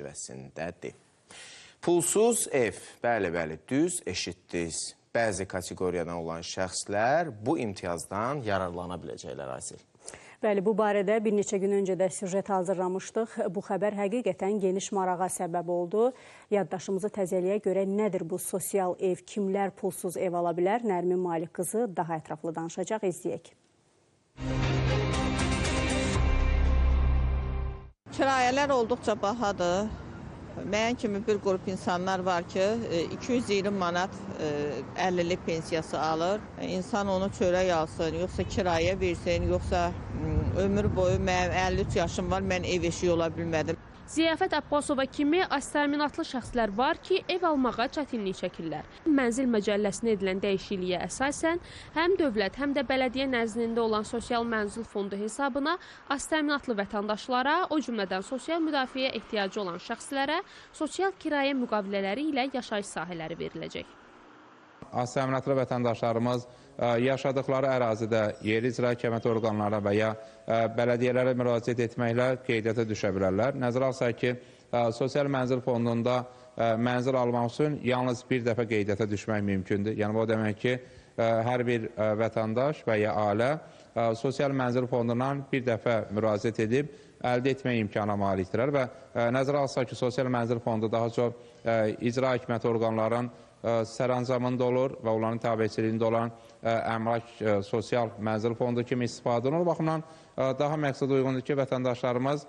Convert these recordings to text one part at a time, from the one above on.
Çərçivəsindədir. Pulsuz ev, bəli, bəli, düz eşitdiniz. Bəzi kateqoriyadan olan şəxslər bu imtiyazdan yararlana biləcəklər, Aysel. Bəli, bu barədə bir neçə gün öncə də süjet hazırlamışdıq. Bu xəbər həqiqətən geniş marağa səbəb oldu. Yaddaşımızı təzələyə görə nədir bu sosial ev, kimlər pulsuz ev ala bilər? Nərmin Malik qızı daha ətraflı danışacaq, izləyək. Kirayələr olduqca bahadır. Müəyyən kimi bir qrup insanlar var ki, 220 manat 50-lik pensiyası alır. İnsan onu çörək alsın, yoxsa kirayə versin, yoxsa ömür boyu mənim 53 yaşım var, mən ev eşiyi ola bilmədim. Ziyafət Abbasova kimi az təminatlı şəxslər var ki, ev almağa çətinlik çəkirlər. Mənzil məcəlləsinə edilən dəyişikliyə əsasən həm dövlət, həm də bələdiyyə nəzdində olan Sosial Mənzil Fondu hesabına az təminatlı vətəndaşlara, o cümlədən sosial müdafiəyə ehtiyacı olan şəxslərə sosial kirayə müqavilələri ilə yaşayış sahələri veriləcək. Az təminatlı vətəndaşlarımız yaşadıkları ərazidə yerli icra hakimiyyəti orqanlarına və ya bələdiyyələrə müraciət etməklə qeydiyyata düşə bilərlər. Nəzərə alsaq ki, Sosial Mənzil Fondunda mənzil almaq üçün yalnız bir dəfə qeydiyyata düşmək mümkündür. Yəni, bu o demək ki, hər bir vətəndaş və ya ailə Sosial Mənzil Fondundan bir dəfə müraciət edib əldə etmək imkanına malikdirlər və nəzərə alsaq ki, Sosial Mənzil Fondu daha çox icra hakimiyyəti orqanların sərəncamında olur və onların tabeçiliyində olan əmlak sosial mənzil fondu kimi istifadə olunur. O baxımdan daha məqsəd uyğundur ki, vətəndaşlarımız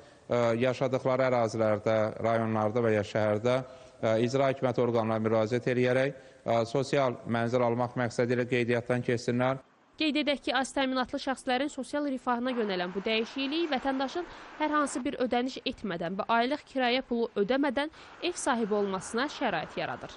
yaşadıkları ərazilərdə, rayonlarda və ya şəhərdə icra hakimiyyəti orqanlarına müraciət eləyərək sosial mənzil almaq məqsədi ilə qeydiyyatdan keçsinlər. Qeyd edək ki, az təminatlı şəxslərin sosial rifahına yönələn bu dəyişiklik vətəndaşın hər hansı bir ödəniş etmədən və aylıq kirayə pulu ödəmədən ev sahibi olmasına şərait yaradır.